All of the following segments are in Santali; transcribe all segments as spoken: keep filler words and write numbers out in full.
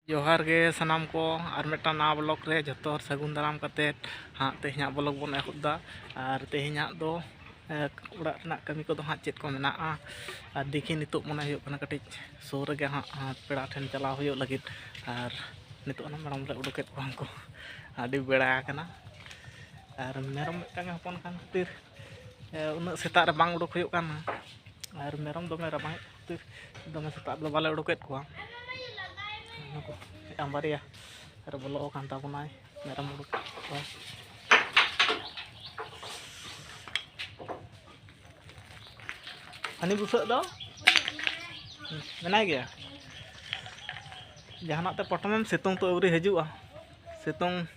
ᱡᱚᱦᱟᱨ ᱜᱮ ᱥᱟᱱᱟᱢ ᱠᱚ, ᱟᱨ ᱢᱤᱫᱴᱟᱝ ᱱᱟᱣᱟ ᱵᱞᱚᱜ ᱨᱮ ᱡᱷᱚᱛᱚ ᱦᱚᱲ ᱥᱟᱹᱜᱩᱱ ᱫᱟᱨᱟᱢ ᱠᱟᱛᱮᱫ ᱦᱟᱸᱜ ᱛᱮᱦᱮᱧᱟᱜ ᱵᱞᱚᱜ ᱵᱚᱱ ᱮᱦᱚᱵ ᱮᱫᱟ᱾ ᱟᱨ ᱛᱮᱦᱮᱧᱟᱜ ᱫᱚ, ᱮ, ᱚᱲᱟᱜ ᱨᱮᱱᱟᱜ ᱠᱟᱹᱢᱤ ᱠᱚᱫᱚ ᱦᱟᱸᱜ ᱪᱮᱫ ᱠᱚ ᱢᱮᱱᱟᱜᱼᱟ, ᱟᱨ ᱫᱮᱠᱷᱤ ᱱᱤᱛᱚᱜ ᱢᱚᱱᱮ ᱦᱩᱭᱩᱜ ᱠᱟᱱᱟ ᱠᱟᱹᱴᱤᱡ ᱥᱩᱨ ᱨᱮᱜᱮ ᱦᱟᱸᱜ, ᱦᱟᱸᱜ ᱯᱮᱲᱟ ᱴᱷᱮᱱ ᱪᱟᱞᱟᱣ ᱦᱩᱭᱩᱜ ᱞᱟᱹᱜᱤᱫ᱾ ᱟᱨ ᱱᱤᱛᱚᱜ ᱚᱱᱟ ᱢᱮᱨᱚᱢ ᱞᱮ ᱩᱰᱩᱠᱮᱫ ᱠᱚᱣᱟ, ᱩᱱᱠᱩ ᱟᱹᱰᱤ ᱵᱮᱲᱟ ᱟᱠᱟᱱᱟ᱾ ᱟᱨ ᱢᱮᱨᱚᱢ ᱢᱤᱫᱴᱟᱝ ᱮ ᱦᱚᱯᱚᱱ ᱠᱟᱱ ᱠᱷᱟᱹᱛᱤᱨ, ᱮ, ᱩᱱᱟᱹᱜ ᱥᱮᱛᱟᱜ ᱨᱮ ᱵᱟᱝ ᱩᱰᱩᱠ ᱦᱩᱭᱩᱜ ᱠᱟᱱᱟ᱾ ᱟᱨ ᱢᱮᱨᱚᱢ ᱫᱚᱢᱮ ᱨᱟᱵᱟᱝ ᱠᱷᱟᱹᱛᱤᱨ ᱫᱚᱢᱮ ᱥᱮᱛᱟᱜ ᱫᱚ ᱵᱟᱞᱮ ᱩᱰᱩᱠᱮᱫ ᱠᱚᱣᱟ᱾ ᱱᱩᱠᱩ ᱢᱤᱫᱴᱟᱝ ᱵᱟᱨᱭᱟ ᱨᱮ ᱵᱚᱞᱚ ᱟᱠᱟᱱ ᱛᱟᱵᱚᱱᱟᱭ ᱢᱮᱨᱚᱢ ᱩᱰᱩᱠ ᱠᱚ᱾ ᱦᱟᱹᱱᱤ ᱵᱩᱥᱟᱹᱜ ᱫᱚ ᱢᱮᱱᱟᱭ ᱜᱮᱭᱟ᱾ ᱡᱟᱦᱟᱱᱟᱜ ᱛᱮ ᱯᱚᱴᱚᱢᱮᱢ, ᱥᱤᱛᱩᱝ ᱛᱚ ᱟᱹᱣᱨᱤ ᱦᱤᱡᱩᱜᱼᱟ᱾ ᱥᱤᱛᱩᱝ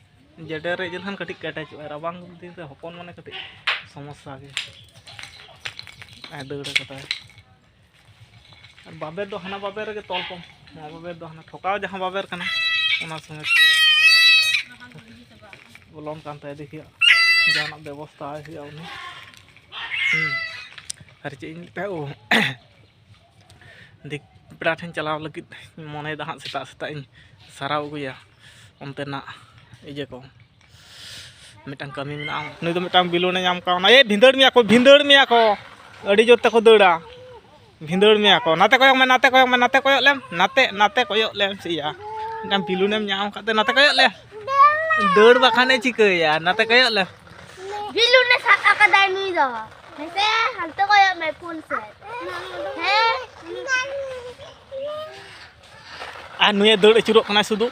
ᱡᱮᱰᱮᱨ ᱨᱮ ᱤᱫᱤ ᱞᱮᱠᱷᱟᱱ ᱠᱟᱹᱴᱤᱡ ᱠᱮᱴᱮᱡᱚᱜᱼᱟ, ᱨᱟᱵᱟᱝ ᱫᱤᱱ ᱨᱮ ᱦᱚᱯᱚᱱ ᱢᱟᱱᱮ ᱠᱟᱹᱴᱤᱡ ᱥᱚᱢᱚᱥᱥᱟ ᱜᱮ᱾ ᱟᱨ ᱫᱟᱹᱲ ᱠᱟᱫᱟᱭ᱾ ᱟᱨ ᱵᱟᱵᱮᱨ ᱫᱚ ᱦᱟᱱᱟ ᱵᱟᱵᱮᱨ ᱨᱮᱜᱮ ᱛᱚᱞ ᱠᱚᱢ᱾ ᱱᱚᱣᱟ ᱵᱟᱵᱮᱨ ᱫᱚ ᱦᱟᱱᱟ ᱴᱷᱚᱠᱟᱣ ᱡᱟᱦᱟᱸ ᱵᱟᱵᱮᱨ ᱠᱟᱱᱟ, ᱚᱱᱟ ᱥᱚᱸᱜᱮ ᱵᱚᱞᱚᱱ ᱠᱟᱱ ᱛᱟᱭᱟ᱾ ᱫᱮᱠᱷᱤ ᱡᱟᱦᱟᱱᱟᱜ ᱵᱮᱵᱚᱥᱛᱷᱟ ᱟᱭ ᱦᱩᱭᱩᱜᱼᱟ ᱩᱱᱤ᱾ ᱦᱩᱸ᱾ ᱟᱨ ᱪᱮᱫ ᱤᱧ ᱢᱮᱛᱟᱭᱟ, ᱳ, ᱫᱤᱠ ᱯᱮᱲᱟ ᱴᱷᱮᱱ ᱪᱟᱞᱟᱣ ᱞᱟᱹᱜᱤᱫ ᱤᱧ ᱢᱚᱱᱮᱭᱮᱫᱟ ᱦᱟᱸᱜ, ᱥᱮᱛᱟᱜ ᱥᱮᱛᱟᱜ ᱤᱧ ᱥᱟᱨᱟᱣ ᱟᱹᱜᱩᱭᱟ ᱚᱱᱛᱮᱱᱟᱜ ᱤᱭᱟᱹ ᱠᱚ᱾ ᱢᱤᱫᱴᱟᱝ ᱠᱟᱹᱢᱤ ᱢᱮᱱᱟᱜᱼᱟ, ᱱᱩᱭ ᱫᱚ ᱢᱤᱫᱴᱟᱝ ᱵᱤᱞᱩᱱᱮ ᱧᱟᱢ ᱠᱟᱣᱱᱟ᱾ ᱮ, ᱵᱷᱤᱸᱫᱟᱹᱲ ᱢᱮᱭᱟ ᱠᱚ, ᱵᱷᱤᱸᱫᱟᱹᱲ ᱢᱮᱭᱟ ᱠᱚ, ᱟᱹᱰᱤ ᱡᱳᱨ ᱛᱮᱠᱚ ᱫᱟᱹᱲᱟ᱾ ᱵᱷᱤᱸᱫᱟᱹᱲ ᱢᱮᱭᱟ ᱠᱚ, ᱱᱟᱛᱮ ᱠᱚᱭᱚᱜ ᱢᱮ, ᱱᱟᱛᱮ ᱠᱚᱭᱚᱜ ᱢᱮ, ᱱᱟᱛᱮ, ᱱᱟᱛᱮ ᱠᱚᱭᱚᱜ ᱞᱮᱢ ᱥᱮᱭᱟ᱾ ᱢᱤᱫᱴᱟᱝ ᱵᱤᱞᱩᱱᱮᱢ ᱧᱟᱢ ᱠᱟᱫ ᱛᱮ ᱱᱟᱛᱮ ᱠᱚᱭᱚᱜ ᱞᱮ᱾ ᱫᱟᱹᱲ ᱵᱟᱠᱷᱟᱱᱮ ᱪᱤᱠᱟᱹᱭᱟ, ᱱᱟᱛᱮ ᱠᱚᱭᱚᱜ ᱞᱮ᱾ ᱵᱤᱞᱩᱱᱮ ᱥᱟᱵ ᱟᱠᱟᱫᱟᱭ ᱱᱩᱭ ᱫᱚ᱾ ᱦᱮᱸᱥᱮ, ᱦᱟᱱᱛᱮ ᱠᱚᱭᱚᱜ ᱢᱮ ᱯᱷᱳᱱ ᱥᱮᱫ᱾ ᱦᱮᱸ? ᱟᱨ ᱱᱩᱭᱮ ᱫᱟᱹᱲ ᱟᱹᱪᱩᱨᱚᱜ ᱠᱟᱱᱟᱭ ᱥᱩᱫᱷᱩ᱾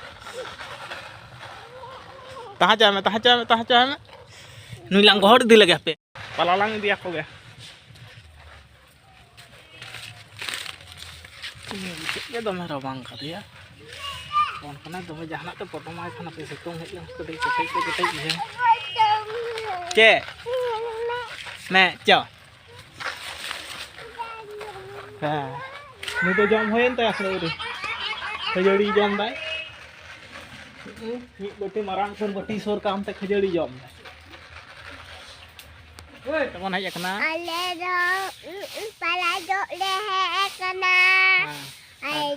ᱛᱟᱦᱮᱸ ᱦᱚᱪᱚᱣᱟᱭ ᱢᱮ, ᱛᱟᱦᱮᱸ ᱦᱚᱪᱚᱣᱟᱭ ᱢᱮ, ᱛᱟᱦᱮᱸ ᱦᱚᱪᱚᱣᱟᱭ ᱢᱮ᱾ ᱱᱩᱭ ᱞᱟᱝ ᱜᱚᱦᱚᱲ ᱤᱫᱤ ᱞᱮᱜᱮ ᱦᱟᱯᱮ᱾ ᱯᱟᱞᱟ ᱞᱟᱝ ᱤᱫᱤᱭᱟᱠᱚ ᱜᱮ᱾ ᱪᱮᱫ ᱜᱮ ᱫᱚᱢᱮ ᱨᱟᱵᱟᱝ ᱠᱟᱫᱮᱭᱟ᱾ ᱯᱷᱳᱱ ᱠᱟᱱᱟᱭ ᱫᱚᱢᱮ, ᱡᱟᱦᱟᱱᱟᱜ ᱛᱮ ᱯᱚᱴᱚᱢᱟᱭ ᱠᱷᱟᱱ ᱦᱟᱯᱮ, ᱥᱤᱛᱩᱝ ᱦᱮᱡ ᱞᱮᱱ ᱠᱟᱹᱴᱤᱡ ᱠᱮᱴᱮᱡ ᱠᱚ ᱠᱮᱴᱮᱡ ᱵᱩᱡᱷᱟᱹᱣ᱾ ᱪᱮᱫ? ᱢᱮ, ᱪᱚ᱾ ᱦᱮᱸ, ᱱᱩᱭ ᱫᱚ ᱡᱚᱢ ᱦᱩᱭᱮᱱ ᱛᱟᱭᱟ ᱥᱮ ᱟᱹᱣᱨᱤ? ᱠᱷᱟᱹᱡᱟᱹᱲᱤ ᱡᱚᱢ ᱫᱟᱭ᱾ ᱢᱤᱫ ᱵᱟᱹᱴᱤ ᱢᱟᱨᱟᱝ ᱥᱚᱨ ᱵᱟᱹᱴᱤ ᱥᱚᱨ ᱠᱟᱢ ᱛᱮ ᱠᱷᱟᱹᱡᱟᱹᱲᱤ ᱡᱚᱢ ᱫᱟᱭ᱾ ᱛᱮᱵᱚᱱ ᱦᱮᱡ ᱟᱠᱟᱱᱟ᱾ ᱟᱞᱮ ᱫᱚ, ᱩᱸ, ᱩᱸ, ᱯᱟᱞᱟ ᱡᱚᱜ ᱞᱮ ᱦᱮᱡ ᱟᱠᱟᱱᱟ᱾ ᱦᱮᱸ᱾ ᱟᱨ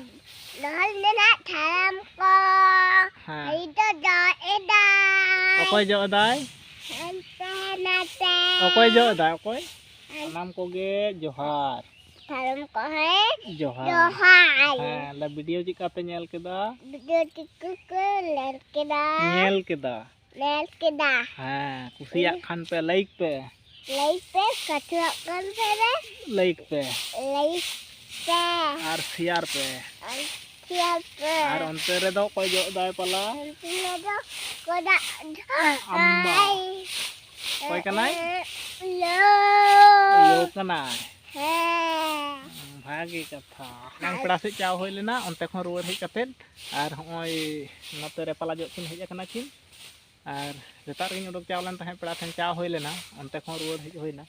ᱞᱚᱦᱚᱫ ᱢᱮᱱᱟᱜ ᱛᱟᱲᱟᱢ ᱚᱠᱚᱭ ᱡᱚᱜ ᱮᱫᱟᱭ? ᱦᱟᱱᱛᱮ ᱱᱟᱛᱮ᱾ ᱚᱠᱚᱭ ᱡᱚᱜ ᱮᱫᱟᱭ? ᱚᱠᱚᱭ? ᱥᱟᱱᱟᱢ ᱠᱚᱜᱮ ᱡᱚᱦᱟᱨ᱾ ᱥᱟᱱᱟᱢ ᱠᱚᱜᱮ ᱡᱚᱦᱟᱨ᱾ ᱡᱚᱦᱟᱨ᱾ ᱦᱮᱸ, ᱞᱮ video ᱪᱮᱫ ᱞᱮᱠᱟ ᱯᱮ ᱧᱮᱞ ᱠᱮᱫᱟ? video ᱪᱮᱫ ᱞᱮᱠᱟ ᱯᱮ ᱧᱮᱞ ᱠᱮᱫᱟ? ᱧᱮᱞ ᱠᱮᱫᱟ᱾ ᱧᱮᱞ ᱠᱮᱫᱟ᱾ ᱦᱮᱸ, ᱠᱩᱥᱤᱭᱟᱜ ᱠᱷᱟᱱ ᱯᱮ like ᱯᱮ᱾ like ᱯᱮ, ᱠᱩᱥᱤᱭᱟᱜ ᱠᱷᱟᱱ ᱯᱮ᱾ like ᱯᱮ᱾ like ᱯᱮ᱾ ᱟᱨ share ᱯᱮ᱾ ᱟᱨ share ᱯᱮ᱾ ᱟᱨ ᱚᱱᱛᱮ ᱨᱮᱫᱚ ᱚᱠᱚᱭ ᱡᱚᱜ ᱫᱟᱭ ᱯᱟᱞᱟ? ᱚᱱᱛᱮ ᱨᱮᱫᱚ ᱠᱚᱫᱟ ᱟᱢᱢᱟ᱾ ᱚᱠᱚᱭ ᱠᱟᱱᱟᱭ? ᱞᱚ᱾ ᱞᱚ ᱠᱟᱱᱟᱭ᱾ ᱦᱮᱸ᱾ ᱵᱷᱟᱜᱮ ᱠᱟᱛᱷᱟ᱾ ᱱᱟᱝ ᱯᱮᱲᱟ ᱥᱮᱫ ᱪᱟᱣ ᱦᱩᱭ ᱞᱮᱱᱟ, ᱚᱱᱛᱮ ᱠᱷᱚᱱ ᱨᱩᱣᱟᱹᱲ ᱦᱮᱡ ᱠᱟᱛᱮᱫ ᱟᱨ ᱦᱚᱸᱜᱼᱚᱭ ᱱᱚᱛᱮ ᱨᱮ ᱯᱟᱞᱟ ᱡᱚᱜ ᱠᱤᱱ ᱦᱮᱡ ᱟᱠᱟᱱᱟ ᱠᱤᱱ᱾ ᱟᱨ ᱥᱮᱛᱟᱜ ᱨᱮᱜᱮᱧ ᱩᱰᱩᱠ ᱪᱟᱣ ᱞᱮᱱ ᱛᱟᱦᱮᱸᱫ, ᱯᱮᱲᱟ ᱴᱷᱮᱱ ᱪᱟᱣ ᱦᱩᱭ ᱞᱮᱱᱟ, ᱚᱱᱛᱮ ᱠᱷᱚᱱ ᱨᱩᱣᱟᱹᱲ ᱦᱮᱡ ᱦᱩᱭᱱᱟ᱾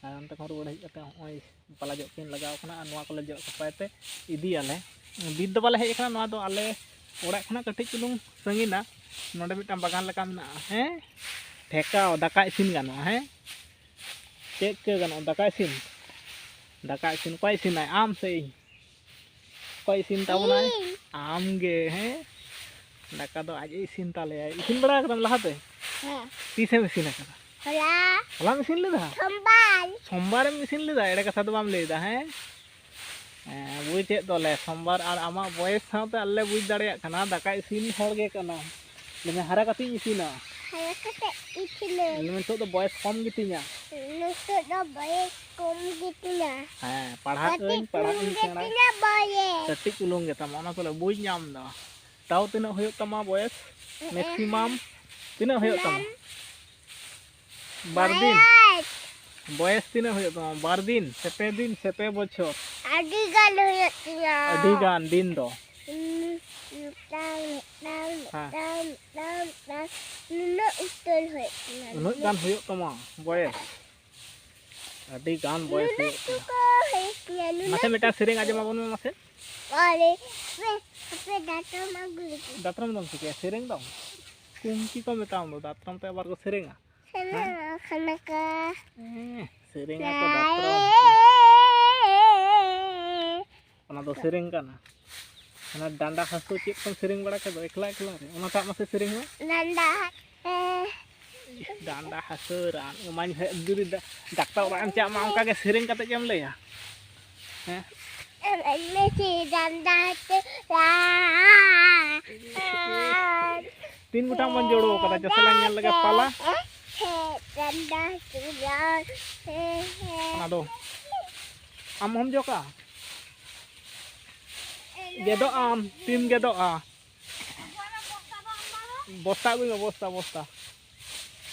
ᱟᱨ ᱚᱱᱛᱮ ᱠᱷᱚᱱ ᱨᱩᱣᱟᱹᱲ ᱦᱮᱡ ᱠᱟᱛᱮ ᱦᱚᱸᱜᱼᱚᱭ ᱯᱟᱞᱟ ᱡᱚᱜ ᱠᱤᱱ ᱞᱟᱜᱟᱣ ᱠᱟᱱᱟ ᱟᱨ ᱱᱚᱣᱟ ᱠᱚᱞᱮ ᱡᱚᱜ ᱥᱟᱯᱷᱟᱭ ᱛᱮ ᱤᱫᱤᱭᱟᱞᱮ᱾ ᱵᱤᱨ ᱫᱚ ᱵᱟᱞᱮ ᱦᱮᱡ ᱟᱠᱟᱱᱟ, ᱱᱚᱣᱟ ᱫᱚ ᱟᱞᱮ ᱚᱲᱟᱜ ᱠᱷᱚᱱᱟᱜ ᱠᱟᱹᱴᱤᱡ ᱪᱩᱞᱩᱝ ᱥᱟᱺᱜᱤᱧᱟ᱾ ᱱᱚᱰᱮ ᱢᱤᱫᱴᱟᱝ ᱵᱟᱜᱟᱱ ᱞᱮᱠᱟ ᱢᱮᱱᱟᱜᱼᱟ᱾ ᱦᱮᱸ, ᱴᱷᱮᱠᱟᱣ, ᱫᱟᱠᱟ ᱤᱥᱤᱱ ᱜᱟᱱᱚᱜᱼᱟ᱾ ᱦᱮᱸ, ᱪᱮᱫ ᱠᱚ ᱜᱟᱱᱚᱜᱼᱟ? ᱫᱟᱠᱟ ᱤᱥᱤᱱ, ᱫᱟᱠᱟ ᱤᱥᱤᱱ ᱚᱠᱚᱭ ᱤᱥᱤᱱᱟᱭ, ᱟᱢ ᱥᱮ ᱤᱧ? ᱚᱠᱚᱭ ᱤᱥᱤᱱ ᱛᱟᱵᱚᱱᱟᱭ? ᱤᱧ᱾ ᱟᱢ ᱜᱮ, ᱦᱮᱸ? ᱫᱟᱠᱟ ᱫᱚ ᱟᱡ ᱮ ᱤᱥᱤᱱ ᱛᱟᱞᱮᱭᱟᱭ᱾ ᱤᱥᱤᱱ ᱵᱟᱲᱟ ᱟᱠᱟᱫᱟᱢ ᱞᱟᱦᱟᱛᱮ? ᱦᱮᱸ᱾ ᱛᱤᱥᱮᱢ ᱤᱥᱤᱱ ᱟᱠᱟᱫᱟ? ᱦᱚᱞᱟ᱾ ᱦᱚᱞᱟᱢ ᱤᱥᱤᱱ ᱞᱮᱫᱟ? ᱥᱳᱢᱵᱟᱨ᱾ ᱥᱳᱢᱵᱟᱨᱮᱢ ᱤᱥᱤᱱ ᱞᱮᱫᱟ? ᱮᱲᱮ ᱠᱟᱛᱷᱟ ᱫᱚ ᱵᱟᱢ ᱞᱟᱹᱭᱫᱟ, ᱦᱮᱸ? ᱦᱮᱸ, ᱵᱩᱡᱮᱫ ᱫᱚᱞᱮ, ᱥᱳᱢᱵᱟᱨ ᱟᱨ ᱟᱢᱟᱜ ᱵᱚᱭᱮᱥ ᱥᱟᱶᱛᱮ ᱟᱞᱮ ᱞᱮ ᱵᱩᱡᱽ ᱫᱟᱲᱮᱭᱟᱜ ᱠᱟᱱᱟ, ᱫᱟᱠᱟ ᱤᱥᱤᱱ ᱦᱚᱲ ᱜᱮ ᱠᱟᱱᱟᱢ᱾ ᱞᱟᱹᱭ ᱢᱮ, ᱦᱟᱨᱟ ᱠᱟᱛᱮᱧ ᱤᱥᱤᱱᱟ᱾ ᱦᱟᱨᱟ ᱠᱟᱛᱮ ᱤᱥᱤᱱᱟᱹᱧ᱾ ᱞᱟᱹᱭ ᱢᱮ, ᱱᱤᱛᱚᱜ ᱫᱚ ᱵᱚᱭᱮᱥ ᱠᱚᱢ ᱜᱮᱛᱤᱧᱟ᱾ ᱱᱤᱛᱚᱜ ᱫᱚ ᱵᱚᱭᱮᱥ ᱠᱚᱢ ᱜᱮᱛᱤᱧᱟ᱾ ᱦᱮᱸ, ᱯᱟᱲᱦᱟᱜ ᱟᱹᱧ, ᱠᱟᱹᱴᱤᱡ ᱯᱟᱲᱦᱟᱜ ᱪᱩᱞᱩᱝ ᱤᱧ ᱥᱮᱬᱟ᱾ ᱜᱮᱛᱤᱧᱟ ᱵᱚᱭᱮᱥ᱾ ᱠᱟᱹᱴᱤᱡ ᱪᱩᱞᱩᱝ ᱜᱮᱛᱟᱢᱟ, ᱚᱱᱟ ᱠᱚᱞᱮ ᱵᱩᱡᱽ ᱧᱟᱢ ᱮᱫᱟ᱾ ᱛᱟᱣ ᱛᱤᱱᱟᱹᱜ ᱦᱩᱭᱩᱜ ᱛᱟᱢᱟ ᱵᱚᱭᱮᱥ? ᱮᱸ, ᱮᱸ᱾ maximum ᱛᱤᱱᱟᱹᱜ ᱦᱩᱭᱩᱜ ᱛᱟᱢᱟ? ᱵᱟᱨ ᱫᱤᱱ᱾ ᱵᱚᱭᱮᱥ᱾ ᱵᱚᱭᱮᱥ ᱛᱤᱱᱟᱹᱜ ᱦᱩᱭᱩᱜ ᱛᱟᱢᱟ? ᱵᱟᱨ ᱫᱤᱱ ᱥᱮ ᱯᱮ ᱫᱤᱱ ᱥᱮ ᱯᱮ ᱵᱚᱪᱷᱚᱨ? ᱟᱹᱰᱤ ᱜᱟᱱ ᱦᱩᱭᱩᱜ ᱛᱤᱧᱟ᱾ ᱟᱹᱰᱤ ᱜᱟᱱ ᱫᱤᱱ ᱫᱚ? ᱩᱸ, ᱢᱤᱫᱴᱟᱝ, ᱢᱤᱫᱴᱟᱝ, ᱦᱮᱸ᱾ ᱢᱤᱫᱴᱟᱝ, ᱢᱤᱫᱴᱟᱝ, ᱢᱤᱫᱴᱟᱝ, ᱱᱩᱱᱟᱹᱜ ᱩᱛᱟᱹᱨ ᱦᱩᱭᱩᱜ ᱛᱤᱧᱟ᱾ ᱩᱱᱟᱹᱜ ᱜᱟᱱ ᱦᱩᱭᱩᱜ ᱛᱟᱢᱟ ᱵᱚᱭᱮᱥ? ᱟᱹᱰᱤ ᱜᱟᱱ ᱵᱚᱭᱮᱥ ᱱᱩᱱᱟᱹᱜ ᱦᱩᱭᱩᱜ ᱛᱟᱢᱟ᱾ ᱪᱩᱠᱟᱹ ᱦᱩᱭᱩᱜ ᱛᱤᱧᱟ, ᱱᱩᱱᱟᱹᱜ ᱢᱟᱥᱮ ᱢᱤᱫᱴᱟᱝ ᱪᱩᱠᱟᱹ᱾ ᱥᱮᱨᱮᱧ ᱟᱸᱡᱚᱢ ᱟᱵᱚᱱ ᱢᱮ ᱢᱟᱥᱮ᱾ ᱟᱨᱮ, ᱦᱟᱯᱮ, ᱦᱟᱯᱮ, ᱫᱟᱛᱨᱚᱢ ᱟᱹᱜᱩ ᱞᱮᱜᱮ᱾ ᱫᱟᱛᱨᱚᱢ ᱫᱚᱢ ᱪᱤᱠᱟᱹᱭᱟ? ᱥᱮᱨᱮᱧ ᱫᱚ? ᱠᱩᱝᱠᱤ ᱠᱚ ᱢᱮᱛᱟᱢ ᱫᱚ, ᱫᱟᱛᱨᱚᱢ ᱛᱮ ᱟᱵᱟᱨ ᱠᱚ ᱥᱮᱨᱮᱧᱟ? ᱥᱮᱨᱮᱧ ᱦᱮᱸ? ᱠᱟᱱᱟ ᱠᱚ᱾ ᱦᱮᱸ, ᱥᱮᱨᱮᱧ ᱟᱠᱚ ᱫᱟᱛᱨᱚᱢ ᱛᱮ᱾ ᱚᱱᱟ ᱫᱚ ᱥᱮᱨᱮᱧ ᱠᱟᱱᱟ᱾ ᱚᱱᱟ ᱰᱟᱸᱰᱟ ᱦᱟᱹᱥᱩ ᱪᱮᱫ ᱠᱚᱢ ᱥᱮᱨᱮᱧ ᱵᱟᱲᱟ ᱠᱮᱫ ᱫᱚ ᱮᱠᱞᱟ ᱮᱠᱞᱟ ᱨᱮ, ᱚᱱᱟᱴᱟᱜ ᱢᱟᱥᱮ ᱥᱮᱨᱮᱧ ᱢᱮ᱾ ᱰᱟᱸᱰᱟ ᱦᱟᱹᱥᱩ᱾ ᱰᱟᱸᱰᱟ ᱦᱟᱹᱥᱩ ᱨᱟᱱ ᱮᱢᱟᱹᱧ ᱦᱮᱡ ᱡᱩᱫᱤ ᱰᱟ-, ᱰᱟᱠᱛᱟᱨ ᱚᱲᱟᱜ ᱮᱢ ᱪᱟᱜ ᱢᱟ, ᱚᱱᱠᱟ ᱜᱮ ᱥᱮᱨᱮᱧ ᱠᱟᱛᱮ ᱜᱮᱢ ᱞᱟᱹᱭᱟ᱾ ᱦᱮᱸ? ᱛᱤᱱ ᱜᱚᱴᱟᱝ ᱵᱚᱱ ᱡᱳᱲᱳ ᱠᱟᱫᱟ? ᱪᱟᱥᱮ ᱞᱟᱝ ᱧᱮᱞ ᱞᱮᱜᱮ ᱯᱟᱞᱟ᱾ ᱚᱱᱟ ᱫᱚ ᱟᱢ ᱦᱚᱢ ᱡᱚᱜᱟ? ᱜᱮᱫᱚᱜ ᱟᱢ, ᱛᱤᱢ ᱜᱮᱫᱚᱜᱼᱟ? ᱵᱚᱥᱛᱟ ᱟᱹᱜᱩᱭ ᱢᱮ, ᱵᱚᱥᱛᱟ, ᱵᱚᱥᱛᱟ᱾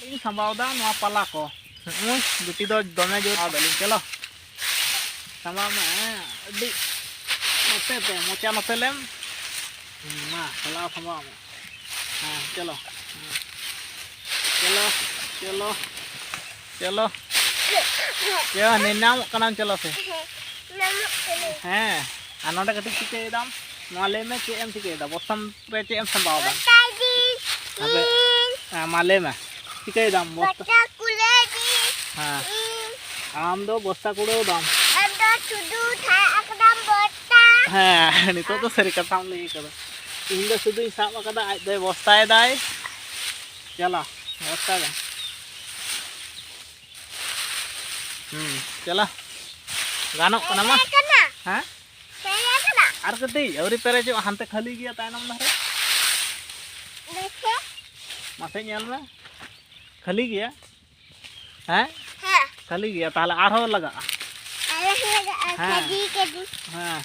ᱤᱧ ᱥᱟᱢᱵᱟᱣ ᱫᱟ ᱱᱚᱣᱟ ᱯᱟᱞᱟ ᱠᱚ᱾ ᱦᱩᱸᱜᱼᱩᱭ, ᱜᱩᱴᱤ ᱫᱚ ᱫᱚᱢᱮ ᱡᱳᱨ ᱥᱟᱢᱵᱟᱣ ᱫᱟᱞᱤᱧ᱾ ᱪᱚᱞᱚ, ᱥᱟᱢᱵᱟᱣ ᱢᱮ᱾ ᱦᱮᱸ, ᱟᱹᱰᱤ ᱱᱚᱛᱮ ᱛᱮ, ᱢᱚᱪᱟ ᱱᱚᱛᱮ ᱞᱮᱢ᱾ ᱢᱟ, ᱪᱟᱞᱟᱣ ᱥᱟᱢᱵᱟᱣ ᱢᱮ᱾ ᱦᱮᱸ, ᱪᱚᱞᱚ᱾ ᱦᱮᱸ᱾ ᱪᱚᱞᱚ, ᱪᱚᱞᱚ, ᱪᱚᱞᱚ᱾ ᱪᱚ, ᱱᱮᱱᱟᱢᱚᱜ ᱠᱟᱱᱟᱢ, ᱪᱚᱞᱚ ᱥᱮ᱾ ᱦᱮᱸ, ᱟᱨ ᱱᱚᱰᱮ ᱠᱟᱹᱴᱤᱡ ᱪᱤᱠᱟᱹᱭ ᱫᱟᱢ? ᱱᱚᱣᱟ ᱞᱟᱹᱭ ᱢᱮ, ᱪᱮᱫ ᱮᱢ ᱪᱤᱠᱟᱹᱭ ᱫᱟ? ᱵᱚᱥᱛᱟᱢ ᱨᱮ ᱪᱮᱫ ᱮᱢ ᱥᱟᱢᱵᱟᱣ ᱫᱟ? ᱦᱟᱯᱮ, ᱦᱮᱸ, ᱢᱟ ᱞᱟᱹᱭ ᱢᱮ, ᱪᱤᱠᱟᱹᱭ ᱫᱟᱢ ᱵᱚᱥᱛᱟ? ᱦᱮᱸ, ᱟᱢ ᱫᱚ ᱵᱚᱥᱛᱟ ᱠᱩᱲᱟᱹᱣ ᱫᱟᱢ᱾ ᱦᱮᱸ, ᱱᱤᱛᱚᱜ ᱫᱚ ᱥᱟᱹᱨᱤ ᱠᱟᱛᱷᱟᱢ ᱞᱟᱹᱭ ᱠᱟᱫᱟ᱾ ᱤᱧ ᱫᱚ ᱥᱩᱫᱩᱧ ᱥᱟᱵ ᱟᱠᱟᱫᱟ, ᱟᱡ ᱫᱚᱭ ᱵᱚᱥᱛᱟᱭ ᱫᱟᱭ᱾ ᱪᱟᱞᱟ, ᱵᱚᱥᱛᱟ ᱫᱟᱭ᱾ ᱦᱩᱸ, ᱪᱟᱞᱟ᱾ ᱜᱟᱱᱚᱜ ᱠᱟᱱᱟ ᱢᱟ᱾ ᱯᱮᱨᱮᱡ ᱠᱟᱱᱟ? ᱦᱮᱸ? ᱯᱮᱨᱮᱡ ᱠᱟᱱᱟ? ᱟᱨ ᱠᱟᱹᱴᱤᱡ, ᱟᱹᱣᱨᱤ ᱯᱮᱨᱮᱡᱚᱜᱼᱟ, ᱦᱟᱱᱛᱮ ᱠᱷᱟᱹᱞᱤ ᱜᱮᱭᱟ ᱛᱟᱭᱱᱚᱢ ᱫᱷᱟᱨᱮ᱾ ᱫᱮᱠᱷᱮ᱾ ᱢᱟᱥᱮ ᱧᱮᱞ ᱢᱮ᱾ ᱠᱷᱟᱹᱞᱤ ᱜᱮᱭᱟ? ᱦᱮᱸ? ᱦᱮᱸ᱾ ᱠᱷᱟᱹᱞᱤ ᱜᱮᱭᱟ, ᱛᱟᱦᱞᱮ ᱟᱨᱦᱚᱸ ᱞᱟᱜᱟᱜᱼᱟ᱾ ᱟᱨᱦᱚᱸ ᱞᱟᱜᱟᱜᱼᱟ, ᱦᱮᱸ᱾ ᱠᱷᱟᱹᱞᱤ ᱠᱟᱹᱴᱤᱡ᱾ ᱦᱮᱸ᱾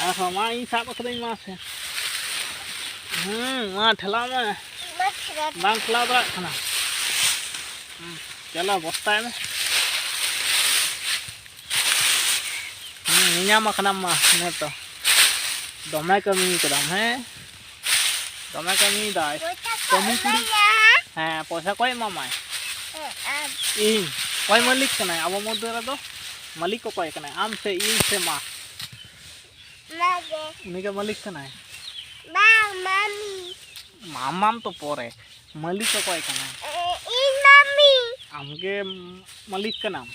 ᱟᱨᱦᱚᱸ ᱢᱟ ᱤᱧ ᱥᱟᱵ ᱠᱟᱹᱫᱟᱹᱧ, ᱢᱟᱥᱮ᱾ ᱦᱩᱸ, ᱢᱟ ᱴᱷᱮᱞᱟᱣ ᱢᱮ᱾ ᱵᱟᱝ ᱴᱷᱮᱞᱟᱣ᱾ ᱵᱟᱝ ᱴᱷᱮᱞᱟᱣ ᱫᱟᱲᱮᱭᱟᱜ ᱠᱟᱱᱟ᱾ ᱦᱩᱸ, ᱪᱚᱞᱚ ᱵᱚᱥᱛᱟᱭ ᱢᱮ᱾ ᱦᱩᱸ, ᱧᱮᱧᱟᱢ ᱟᱠᱟᱱᱟᱢ ᱢᱟ, ᱦᱮᱸ ᱛᱚ᱾ ᱫᱚᱢᱮ ᱠᱟᱹᱢᱤ ᱠᱟᱫᱟᱢ, ᱦᱮᱸ? ᱫᱚᱢᱮ ᱠᱟᱹᱢᱤᱭᱮᱫᱟᱭ᱾ ᱯᱚᱭᱥᱟ ᱠᱚ ᱠᱟᱹᱢᱤ ᱠᱩᱲᱤ᱾ ᱮᱢᱟᱭᱟ᱾ ᱦᱮᱸ, ᱯᱚᱭᱥᱟ ᱚᱠᱚᱭ ᱮᱢᱟᱢᱟᱭ? ᱦᱮᱸ, ᱟᱢ᱾ ᱤᱧ᱾ ᱚᱠᱚᱭ ᱢᱟᱹᱞᱤᱠ ᱠᱟᱱᱟᱭ ᱟᱵᱚ ᱢᱚᱫᱽᱫᱷᱮ ᱨᱮᱫᱚ? ᱢᱟᱹᱞᱤᱠ ᱚᱠᱚᱭ ᱠᱟᱱᱟᱭ, ᱟᱢ ᱥᱮ ᱤᱧ ᱥᱮ ᱢᱟ? ᱢᱟ ᱜᱮ᱾ ᱩᱱᱤ ᱜᱮ ᱢᱟᱹᱞᱤᱠ ᱠᱟᱱᱟᱭ᱾ ᱵᱟᱝ, ᱢᱟᱢᱤ᱾ ᱢᱟᱢᱟᱢ ᱛᱚ ᱯᱚᱨᱮ, ᱢᱟᱹᱞᱤᱠ ᱚᱠᱚᱭ ᱠᱟᱱᱟᱭ? ᱮ, ᱤᱧ ᱢᱟᱢᱤ᱾ ᱟᱢ ᱜᱮ ᱢᱟᱹᱞᱤᱠ ᱠᱟᱱᱟᱢ᱾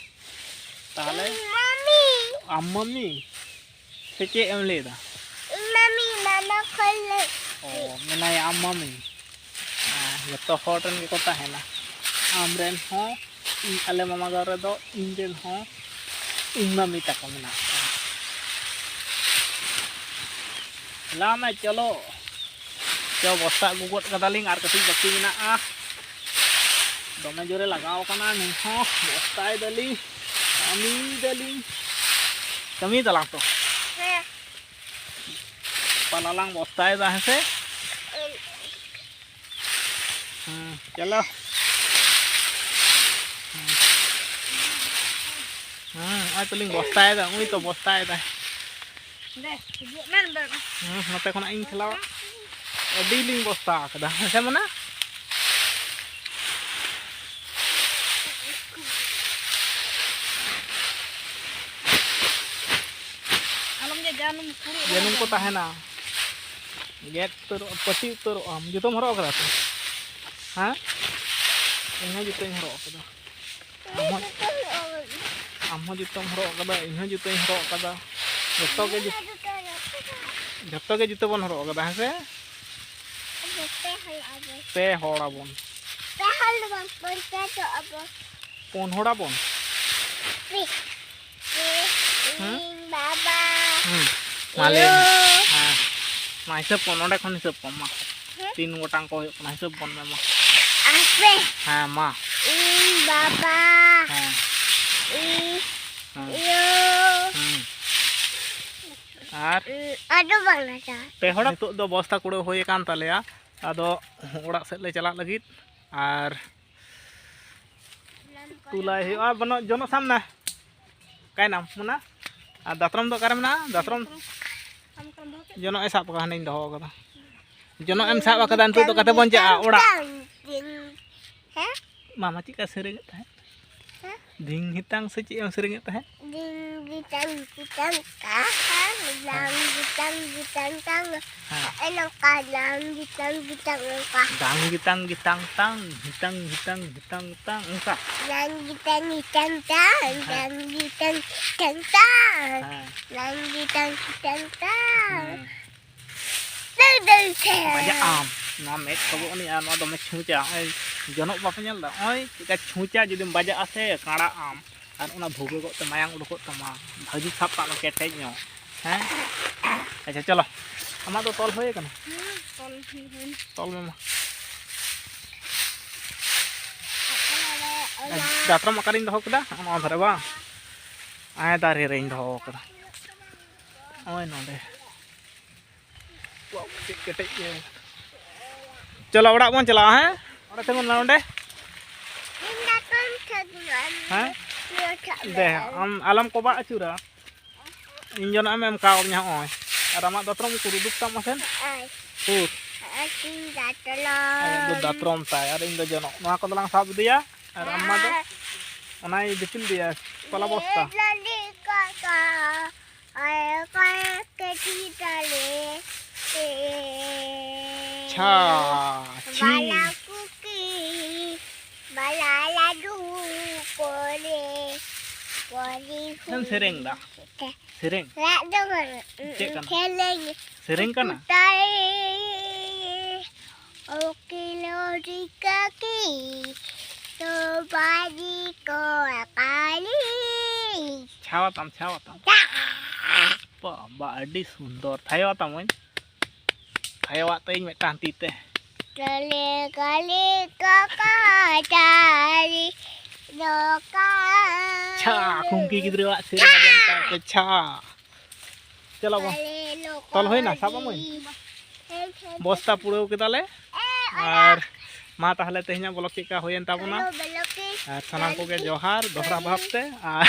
ᱛᱟᱦᱞᱮ? ᱤᱧ ᱢᱟᱢᱤ᱾ ᱟᱢ ᱢᱟᱹᱢᱤ? ᱥᱮ ᱪᱮᱫ ᱮᱢ ᱞᱟᱹᱭᱫᱟ? ᱤᱧ ᱢᱟᱢᱤ, ᱢᱟᱢᱟ ᱠᱷᱚᱱ ᱞᱮ᱾ ᱚ, ᱢᱮᱱᱟᱭᱟ ᱟᱢ ᱢᱟᱹᱢᱤ᱾ ᱦᱮᱸ, ᱡᱚᱛᱚ ᱦᱚᱲ ᱨᱮᱱ ᱜᱮᱠᱚ ᱛᱟᱦᱮᱱᱟ᱾ ᱟᱢ ᱨᱮᱱ ᱦᱚᱸ, ᱤᱧ, ᱟᱞᱮ ᱢᱟᱢᱟ ᱜᱟᱲ ᱨᱮᱫᱚ ᱤᱧ ᱨᱮᱱ ᱦᱚᱸ ᱤᱧ ᱢᱟᱹᱢᱤ ᱛᱟᱠᱚ ᱢᱮᱱᱟᱜ ᱠᱚᱣᱟ᱾ ᱪᱟᱞᱟᱣ ᱢᱮ, ᱪᱚᱞᱚ᱾ ᱪᱚ, ᱵᱚᱥᱛᱟ ᱟᱹᱜᱩ ᱜᱚᱫ ᱠᱟᱫᱟᱞᱤᱧ, ᱟᱨ ᱠᱟᱹᱴᱤᱡ ᱵᱟᱹᱠᱤ ᱢᱮᱱᱟᱜᱼᱟ᱾ ᱫᱚᱢᱮ ᱡᱳᱨᱮ ᱞᱟᱜᱟᱣ ᱠᱟᱱᱟ ᱱᱩᱭ ᱦᱚᱸ᱾ ᱵᱚᱥᱛᱟᱭ ᱫᱟᱞᱤᱧ, ᱠᱟᱹᱢᱤᱭ ᱫᱟᱞᱤᱧ᱾ ᱠᱟᱹᱢᱤᱭ ᱫᱟᱞᱟᱝ ᱛᱚ᱾ ᱦᱮᱸ᱾ ᱯᱟᱞᱟ ᱞᱟᱝ ᱵᱚᱥᱛᱟᱭᱮᱫᱟ, ᱦᱮᱸ ᱥᱮ? ᱦᱮᱸ, ᱪᱚᱞᱚ᱾ ᱦᱮᱸ᱾ ᱦᱮᱸ, ᱱᱚᱜᱼᱚᱭ ᱛᱚᱞᱤᱧ ᱵᱚᱥᱛᱟᱭᱮᱫᱟ, ᱱᱩᱭ ᱛᱚ ᱵᱚᱥᱛᱟᱭᱮᱫᱟᱭ᱾ ᱫᱮ, ᱦᱤᱡᱩᱜ ᱢᱮ ᱱᱚᱰᱮ᱾ ᱦᱮᱸ, ᱱᱚᱛᱮ ᱠᱷᱚᱱᱟᱜ ᱤᱧ ᱴᱷᱮᱞᱟᱣᱟ᱾ ᱟᱹᱰᱤ ᱞᱤᱧ ᱵᱚᱥᱛᱟ ᱟᱠᱟᱫᱟ, ᱦᱮᱸ ᱥᱮ ᱢᱟᱱᱟ? ᱟᱞᱚᱢ ᱡᱮ ᱡᱟᱹᱱᱩᱢ ᱠᱩᱲᱤ ᱡᱟᱹᱱᱩᱢ ᱠᱚ ᱛᱟᱦᱮᱱᱟ᱾ ᱜᱮᱫ ᱩᱛᱟᱹᱨᱚᱜ, ᱯᱟᱹᱴᱤ ᱩᱛᱟᱹᱨᱚᱜ ᱟᱢ᱾ ᱡᱩᱛᱟᱹᱢ ᱦᱚᱨᱚᱜ ᱠᱟᱫᱟ ᱛᱚ? ᱦᱮᱸ? ᱤᱧ ᱦᱚᱸ ᱡᱩᱛᱟᱹᱧ ᱦᱚᱨᱚᱜ ᱠᱟᱫᱟ᱾ ᱟᱢ ᱦᱚᱸ, ᱟᱢ ᱦᱚᱸ ᱡᱩᱛᱟᱹᱢ ᱦᱚᱨᱚᱜ ᱠᱟᱫᱟ, ᱤᱧ ᱦᱚᱸ ᱡᱩᱛᱟᱹᱧ ᱦᱚᱨᱚᱜ ᱠᱟᱫᱟ᱾ ᱡᱚᱛᱚ ᱜᱮ ᱡᱩᱛ-, ᱡᱚᱛᱚ ᱜᱮ ᱡᱩᱛᱟᱹ ᱵᱚᱱ ᱦᱚᱨᱚᱜ ᱠᱟᱫᱟ, ᱦᱮᱸ ᱥᱮ? ᱯᱮ ᱦᱚᱲ ᱟᱵᱚᱱ᱾ ᱯᱮ ᱦᱚᱲ ᱟᱵᱚᱱ᱾ ᱯᱮ ᱦᱚᱲ ᱫᱚ ᱵᱟᱝ, ᱯᱚᱧᱪᱟᱭᱮᱛᱚᱜ ᱟᱵᱚᱱ᱾ ᱯᱩᱱ ᱦᱚᱲ ᱟᱵᱚᱱ᱾ ᱯᱮ᱾ ᱦᱩᱸ? ᱤᱧ, ᱵᱟᱵᱟ᱾ ᱦᱩᱸ᱾ ᱢᱟ ᱞᱟᱹᱭ ᱢᱮ᱾ ᱤᱭᱳ᱾ ᱦᱮᱸ᱾ ᱢᱟ ᱦᱤᱥᱟᱹᱵ ᱠᱚᱢ, ᱱᱚᱸᱰᱮ ᱠᱷᱚᱱ ᱦᱤᱥᱟᱹᱵ ᱠᱚᱢ ᱢᱟ᱾ ᱦᱮᱸ? ᱛᱤᱱ ᱜᱚᱴᱟᱝ ᱠᱚ ᱦᱩᱭᱩᱜ ᱠᱟᱱᱟ, ᱦᱤᱥᱟᱹᱵ ᱵᱚᱱ ᱢᱮ ᱢᱟ᱾ ᱟᱯᱮ᱾ ᱦᱮᱸ, ᱢᱟ᱾ ᱤᱧ, ᱵᱟᱵᱟ᱾ ᱦᱮᱸ᱾ ᱤᱧ, ᱦᱮᱸ᱾ ᱤᱭᱳ᱾ ᱦᱩᱸ᱾ ᱟᱨ? ᱩᱸ, ᱟᱫᱚ ᱵᱟᱝ ᱞᱟᱜᱟᱜᱼᱟ᱾ ᱯᱮ ᱦᱚᱲ᱾ ᱱᱤᱛᱚᱜ ᱫᱚ ᱵᱚᱥᱛᱟ ᱠᱩᱲᱟᱹᱣ ᱦᱩᱭ ᱟᱠᱟᱱ ᱛᱟᱞᱮᱭᱟ᱾ ᱟᱫᱚ ᱚᱲᱟᱜ ᱥᱮᱫ ᱞᱮ ᱪᱟᱞᱟᱜ ᱞᱟᱹᱜᱤᱫ᱾ ᱟᱨ ᱛᱩᱞᱟᱭ ᱦᱩᱭᱩᱜᱼᱟ᱾ ᱵᱟᱹᱱᱩᱜ, ᱡᱚᱱᱚᱜ ᱥᱟᱢᱱᱟ᱾ ᱠᱟᱭᱱᱟᱢ ᱢᱩᱱᱟ? ᱟᱨ ᱫᱟᱛᱨᱚᱢ ᱫᱚ ᱚᱠᱟᱨᱮ ᱢᱮᱱᱟᱜᱼᱟ? ᱫᱟᱛᱨᱚᱢ᱾ ᱡᱚᱱᱚᱜ ᱮ ᱥᱟᱵ ᱟᱠᱟᱫᱟ, ᱦᱟᱸᱰᱮᱧ ᱫᱚᱦᱚ ᱟᱠᱟᱫᱟ᱾ ᱡᱚᱱᱚᱜ ᱮᱢ ᱥᱟᱵ ᱟᱠᱟᱫᱟ, ᱱᱤᱛᱚᱜ ᱫᱚ ᱚᱠᱟᱛᱮ ᱵᱚᱱ ᱪᱟᱜᱼᱟ? ᱚᱲᱟᱜ᱾ ᱦᱮᱸ? ᱢᱟᱢᱟ ᱪᱮᱫ ᱞᱮᱠᱟ ᱥᱮᱨᱮᱧᱮᱫ ᱛᱟᱦᱮᱸᱫ? ᱦᱮᱸ? ᱫᱷᱤᱝ ᱦᱤᱛᱟᱝ ᱥᱮ ᱪᱮᱫ ᱮᱢ ᱥᱮᱨᱮᱧᱮᱫ ᱛᱟᱦᱮᱸᱫ? ᱫᱷᱤᱝ ᱜᱤᱛᱟᱝ ᱜᱤᱛᱟᱝ ᱛᱟᱝ, ᱦᱮᱸ᱾ ᱫᱟᱝ ᱜᱤᱛᱟᱝ ᱜᱤᱛᱟᱝ ᱛᱟᱝ᱾ ᱦᱮᱸ᱾ ᱱᱚᱜᱼᱚᱭ ᱱᱚᱝᱠᱟ, ᱫᱟᱝ ᱜᱤᱛᱟᱝ ᱜᱤᱛᱟᱝ ᱱᱚᱝᱠᱟ᱾ ᱫᱟᱝ ᱜᱤᱛᱟᱝ ᱜᱤᱛᱟᱝ ᱛᱟᱝ, ᱦᱤᱛᱟᱝ ᱦᱤᱛᱟᱝ ᱦᱤᱛᱟᱝ ᱛᱟᱝ, ᱚᱱᱠᱟ᱾ ᱫᱟᱝ ᱜᱤᱛᱟᱝ ᱜᱤᱛᱟᱝ ᱛᱟᱝ, ᱦᱮᱸ᱾ ᱫᱟᱝ ᱜᱤᱛᱟᱝ ᱜᱤᱛᱟᱝ ᱛᱟᱝ᱾ ᱦᱮᱸ᱾ ᱫᱟᱝ ᱜᱤᱛᱟᱝ ᱜᱤᱛᱟᱝ ᱛᱟᱝ᱾ ᱦᱮᱸ᱾ ᱫᱟᱹᱲ ᱫᱟᱹᱲ ᱛᱮ᱾ ᱵᱟᱡᱟᱜ ᱟᱢ᱾ ᱱᱚᱣᱟ ᱢᱮᱫ ᱠᱚᱵᱚᱜ ᱟᱹᱱᱤᱡ ᱟᱨ ᱱᱚᱣᱟ ᱫᱚᱢᱮ ᱪᱷᱩᱸᱪᱟ᱾ ᱱᱚᱜᱼᱚᱭ ᱡᱚᱱᱚᱜ ᱵᱟᱯᱮ ᱧᱮᱞ ᱮᱫᱟ? ᱱᱚᱜᱼᱚᱭ ᱪᱮᱫᱠᱟ ᱪᱷᱩᱸᱪᱟ, ᱡᱩᱫᱤᱢ ᱵᱟᱡᱟᱜᱼᱟ ᱥᱮ ᱠᱟᱸᱲᱟᱜ ᱟᱢ᱾ ᱟᱨ ᱚᱱᱟ ᱵᱷᱩᱜᱟᱹᱜᱚᱜ ᱛᱮ ᱢᱟᱭᱟᱝ ᱩᱰᱩᱠᱚᱜ ᱛᱟᱢᱟ᱾ ᱵᱷᱟᱹᱜᱤ ᱥᱟᱵ ᱠᱟᱜ ᱢᱮ ᱠᱮᱴᱮᱡ ᱧᱚᱜ᱾ ᱦᱮᱸ? ᱟᱪᱪᱷᱟ, ᱪᱚᱞᱚ᱾ ᱟᱢᱟᱜ ᱫᱚ ᱛᱚᱞ ᱦᱩᱭ ᱟᱠᱟᱱᱟ? ᱦᱩᱸ, ᱛᱚᱞ ᱦᱩᱭ ᱦᱩᱭ᱾ ᱛᱚᱞ ᱢᱮ ᱢᱟ᱾ ᱟᱯᱱᱟᱨᱟᱜ ᱚᱲᱟᱜ᱾ ᱫᱟᱛᱨᱚᱢ ᱚᱠᱟᱨᱤᱧ ᱫᱚᱦᱚ ᱠᱮᱫᱟ? ᱱᱚᱣᱟ ᱫᱷᱟᱨᱮ ᱵᱟᱝ? ᱟᱭ ᱫᱟᱨᱮ ᱨᱮᱧ ᱫᱚᱦᱚ ᱠᱟᱫᱟ᱾ ᱱᱚᱜᱼᱚᱭ ᱱᱚᱰᱮ᱾ ᱪᱮᱫ ᱠᱮᱴᱮᱡ ᱜᱮ᱾ ᱪᱚᱞᱚ, ᱚᱲᱟᱜ ᱵᱚᱱ ᱪᱟᱞᱟᱜᱼᱟ, ᱦᱮᱸ? ᱚᱸᱰᱮ ᱛᱤᱸᱜᱩᱱ ᱢᱮ, ᱚᱸᱰᱮ᱾ ᱤᱧ ᱫᱟᱛᱨᱚᱢ ᱴᱷᱮᱡ ᱢᱮᱱᱟᱜᱼᱟ᱾ ᱦᱮᱸ? ᱱᱤᱭᱟᱹ ᱴᱷᱮᱡ ᱫᱮ, ᱢᱮᱱᱟᱜᱼᱟ᱾ ᱟᱢ ᱟᱞᱚᱢ ᱠᱚᱵᱟᱜ ᱟᱹᱪᱩᱨᱟ᱾ ᱤᱧ ᱡᱚᱱᱚᱜ ᱮᱢ ᱮᱢ ᱠᱟᱣᱫᱤᱧᱟ, ᱦᱚᱸᱜᱼᱚᱭ᱾ ᱟᱨ ᱟᱢᱟᱜ ᱫᱟᱛᱨᱚᱢ ᱩᱠᱩᱨ? ᱩᱫᱩᱜ ᱛᱟᱢ ᱢᱟᱥᱮ᱾ ᱦᱚᱸᱜᱼᱚᱭ᱾ ᱩᱠᱩᱨ? ᱟᱨ ᱤᱧ ᱫᱟᱛᱨᱚᱢ᱾ ᱟᱭᱟᱜ ᱫᱚ ᱫᱟᱛᱨᱚᱢ ᱛᱟᱭ, ᱟᱨ ᱤᱧ ᱫᱚ ᱡᱚᱱᱚᱜ᱾ ᱱᱚᱣᱟ ᱠᱚᱫᱚ ᱞᱟᱝ ᱥᱟᱵ ᱤᱫᱤᱭᱟ᱾ ᱟᱨ ᱟᱢ ᱢᱟ ᱫᱚ ᱟᱨ ᱚᱱᱟᱭ ᱫᱤᱯᱤᱞ ᱤᱫᱤᱭᱟ, ᱯᱟᱞᱟ ᱵᱚᱥᱛᱟ᱾ ᱞᱟᱹᱞᱤ ᱠᱟᱠᱟ, ᱟᱭ ᱠᱟᱭ ᱠᱟᱹᱴᱤᱡ ᱫᱟᱨᱮ ᱛᱮ᱾ ᱪᱷᱟ, ᱪᱷᱤ᱾ ᱵᱟᱞᱟ ᱠᱩᱠᱤ, ᱵᱟᱞᱟ ᱞᱟᱹᱰᱩ ᱠᱚᱨᱮ, ᱠᱚᱨᱮ ᱮᱢ ᱥᱮᱨᱮᱧ ᱫᱟ? ᱦᱩᱭ ᱛᱮ᱾ ᱥᱮᱨᱮᱧ? ᱨᱟᱜ ᱫᱚ ᱵᱟᱝ, ᱪᱮᱫ ᱠᱟᱱᱟ? ᱥᱮᱨᱮᱧ᱾ ᱥᱮᱨᱮᱧ ᱠᱟᱱᱟ? ᱩᱠᱩᱛᱟᱭ, ᱩᱠᱤᱞ ᱨᱤᱠᱟᱹᱠᱤ, ᱛᱚ ᱵᱟᱨᱤ ᱠᱚ ᱠᱟᱞᱤ᱾ ᱪᱷᱟᱣᱟ ᱛᱟᱢ, ᱪᱷᱟᱣᱟ ᱛᱟᱢ᱾ ᱪᱟ᱾ ᱵᱟᱵᱟ, ᱟᱹᱰᱤ ᱥᱩᱱᱫᱚᱨ᱾ ᱛᱷᱟᱭᱚᱣᱟ ᱛᱟᱢᱟᱹᱧ᱾ ᱛᱷᱟᱭᱚᱣᱟᱜ ᱛᱟᱹᱧ ᱢᱤᱫᱴᱟᱝ ᱛᱤ ᱛᱮ᱾ ᱠᱟᱞᱮ ᱠᱟᱞᱮ ᱠᱟᱠᱟ ᱪᱟᱨᱤ ᱱᱚᱠᱟ᱾ ᱪᱷᱟ, ᱠᱷᱩᱝᱠᱤ ᱜᱤᱫᱽᱨᱟᱹᱣᱟᱜ ᱥᱮᱨᱮᱧ ᱟᱸᱡᱚᱢ ᱛᱟᱭ ᱯᱮ, ᱪᱷᱟ᱾ ᱪᱚᱞᱚ ᱵᱚᱱ᱾ ᱠᱟᱞᱮ ᱱᱚᱠᱟ ᱛᱚᱞ ᱦᱩᱭᱱᱟ, ᱥᱟᱵ ᱟᱹᱜᱩᱭ᱾ ᱦᱮᱸ, ᱦᱮᱸ, ᱵᱚᱥᱛᱟ ᱦᱮᱸ᱾ ᱯᱩᱨᱟᱹᱣ ᱠᱮᱫᱟᱞᱮ᱾ ᱮ, ᱚᱱᱟ ᱟᱨ ᱢᱟ ᱛᱟᱦᱚᱞᱮ ᱛᱮᱦᱮᱧᱟᱜ vlog ᱪᱮᱫ ᱞᱮᱠᱟ ᱦᱩᱭᱮᱱ ᱛᱟᱵᱚᱱᱟ? ᱪᱚᱞᱚ, ᱵᱚᱞᱚ ᱯᱮ᱾ ᱟᱨ ᱥᱟᱱᱟᱢ ᱠᱚᱜᱮ ᱡᱚᱦᱟᱨ ᱫᱚᱦᱲᱟ ᱵᱷᱟᱵᱽ ᱛᱮ᱾ ᱟᱨ,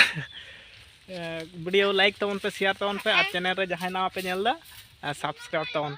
ᱮ, video like ᱛᱟᱵᱚᱱ ᱯᱮ, share ᱛᱟᱵᱚᱱ ᱯᱮ, ᱟᱨ channel ᱨᱮ ᱡᱟᱦᱟᱸᱭ ᱱᱟᱣᱟ ᱯᱮ ᱧᱮᱞ ᱮᱫᱟ, ᱟᱨ subscribe ᱛᱟᱵᱚᱱ